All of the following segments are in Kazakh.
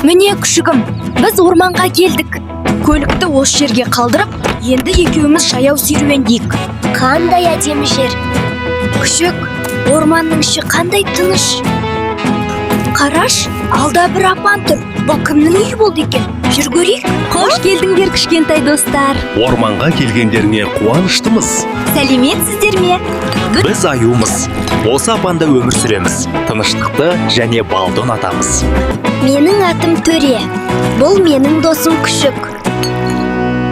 Міне, күшігім, біз орманға келдік. Көлікті осы жерге қалдырып, енді екеуміз жаяу серуендейік. Қандай әдемі жер! Күшік, орманның іші қандай тыныш! Қараш, алда бір апан тұр. Бұл кімнің үйі болды екен? Жүр, көрейік. Қош келдіңдер, кішкентай достар. Орманға келгендеріңе қуаныштымыз. Сәлеметсіздер ме? Біз аюмыз. Осы апанда өмір сүреміз. Тыныштықты және балды ұнатамыз. Менің атым Төре. Бұл менің досым Күшік.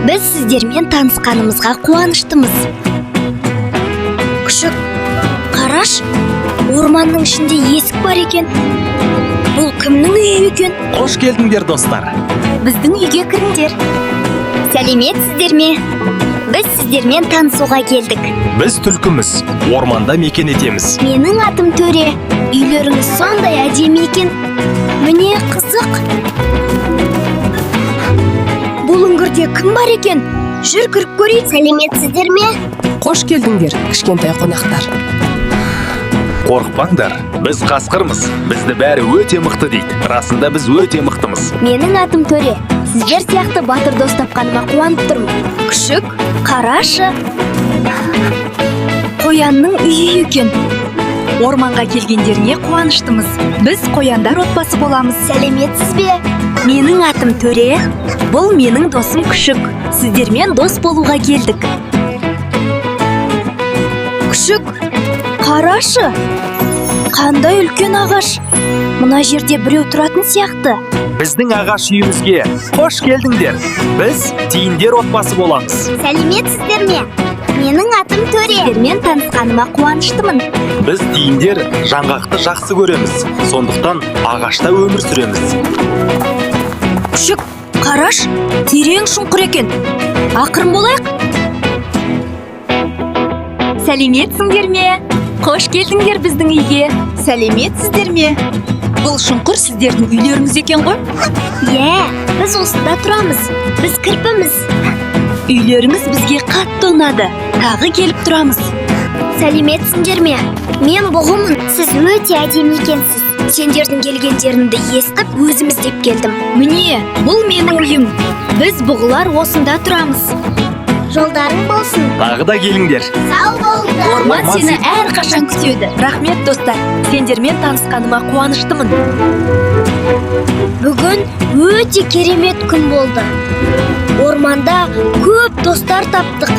Біз сіздермен танысқанымызға қуаныштымыз. Күшік, қараш, орманның ішінде есік бар екен. Бұл кімнің үйі екен? Қош келдіңдер, достар. Біздің үйге кіріңдер. Сәлеметсіздер ме? Біз сіздермен танысуға келдік. Біз түлкіміз. Орманда мекен етеміз. Менің атым Төре. Үйлеріңіз сондай әдемі екен. Міне, қызық. Бұл үңгірде кім бар екен? Жүр, кіріп көрейік. Сәлеметсіздер ме? Қош келдіңдер, кішкентай қонақтар. Қорықпаңдар, біз қасқырмыз. Бізді бәрі өте мықты дейді. Расында біз өте мықтымыз. Менің атым Төре. Сіздер сияқты батыр дос тапқаныма қуанып тұрмын. Күшік, қарашы. Қоянның үйі екен. Орманға келгендеріңе қуаныштымыз. Біз қояндар отбасы боламыз. Сәлеметсіз бе? Менің атым Төре. Бұл менің досым Күшік. Сіздермен дос болуға келдік. Күшік, қарашы. Қандай үлкен ағаш. Мына жерде біреу тұратын сияқты. Біздің ағаш үйімізге қош келдіңдер. Біз тиіндер отбасы боламыз. Сәлеметсіздер ме? Менің атым Төре. Сіздермен танысқаныма қуаныштымын. Біз тиіндер жаңғақты жақсы көреміз. Сондықтан ағашта өмір сүреміз. Күшік, қараш, терең шұңқыр екен. Ақырын болайық. Сәлеметсіңдер ме? Қош келдіңдер біздің үйге. Сәлеметсіздер ме? Бұл шұңқыр сіздердің үйлеріңіз екен ғой. Иә, біз осында тұрамыз. Біз кірпіміз. Үйлеріңіз бізге қатты ұнады. Тағы келіп тұрамыз. Сәлеметсіңдер ме? Мен бұғымын. Сіз өте әдемі екенсіз. Сендердің келгендеріңді естіп, өзім іздеп келдім. Міне, бұл менің үйім. Біз бұғылар осында тұрамыз. Жолдарың болсын. Тағы да келіңдер. Сау болыңдар. Орман Орман сені әрқашан күтеді. Рахмет, достар. Сендермен танысқаныма қуаныштымын. Бүгін өте керемет күн болды. Орманда көп достар таптық.